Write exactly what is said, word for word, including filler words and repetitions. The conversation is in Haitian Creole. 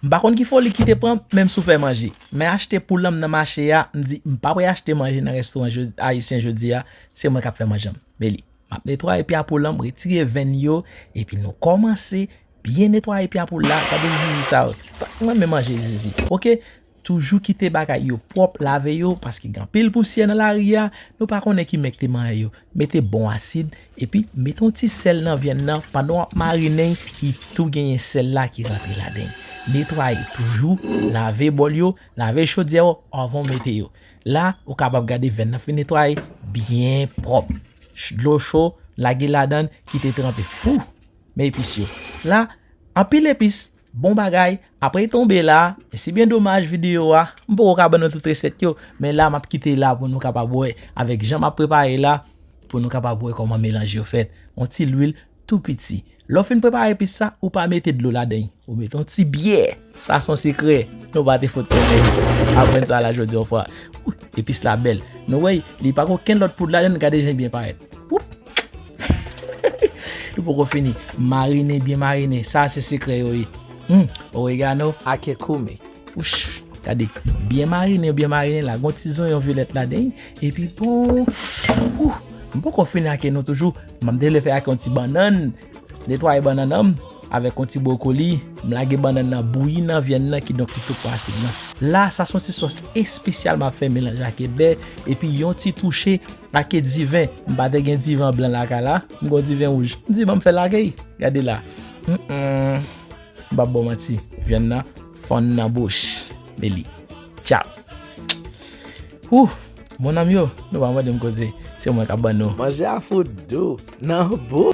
M pa konn ki foli ki te pran m, men m sou fè manje. Men achte poul lan m nan mache a, m di, m pa prè achte manje nan restoran jo- ayisyen jodi a, se mwen k ap fè manje m. Men li, m ap netwaye pye poul lan, m retire venn yo, epi nou kòmanse byen netwaye pye poul la. Gade zizi sa yo. Mwen renmen manje zizi. Oke? Toujou kite bagay yo pwòp, lave yo, paske gen anpil pousyè nan lari a, nou pa konnen ki men ki te manyen yo. Mete bon asid, epi mete yon ti sèl nan vyann nan, pandan w ap marinen, li tou genyen sèl la ki rantre ladan l. Netwaye toujou, lave bòl yo, lave chodyè yo, anvan w mete yo. La, ou kapab gade vyann nan fin netwaye, byen pwòp. Ch- Dlo cho, lage ladan l, kite tranpe. Wou! Men epis yo. La, anpil epis, bon bagay. Apre tonbe la, se byen domaj videyo a, m poko ka ban nou tout resèt yo, men la m ap kite la pou nou kapab wè avèk jan m ap prepare la, pou nou kapab wè kòman melanj yo fèt. Yon ti lwil tou piti. Lè w fin prepare epis sa, ou pa mete dlo ladan l. Ou mete yon ti byè. Sa se yon sekrè. Nou pa te fout konnen. Aprann sa la jodi yon fwa. Ou, epis la bèl. Nou wè, li pa gen okenn lòt poud ladan l, gade jan l byen parèt. Woup! Li poko fini. Marinen, byen marinen. Sa se sekrè yo ye. Hmm, oregano, akekoume. Wouch, gade. Byen marinen, byen marinen. La, gon ti zonyon vyolèt ladan. Epi bon. Ou, m poko fini ake nou toujou. M ap devle fè ake yon ti bannann. Netwaye bannann nan m avèk yon ti bwokoli. M lage bannann nan bouyi nan vyann nan, kidonk li tou pase nan. La, sa se yon ti sòs espesyal m ap fè melanj ake bè, epi yon ti touche ake diven. M pa te gen diven blan lakay la, m gon diven wouj. M di, ban m fè lagèy. Gade la. Mm-mm. M p ap ba w manti. Vyann nan fann nan bouch. Men li. Tchap. Wou! Mon nanm yo, nou pa mande m koze. Se mwen k ap ban nou. Manje a fout dou nan bouch.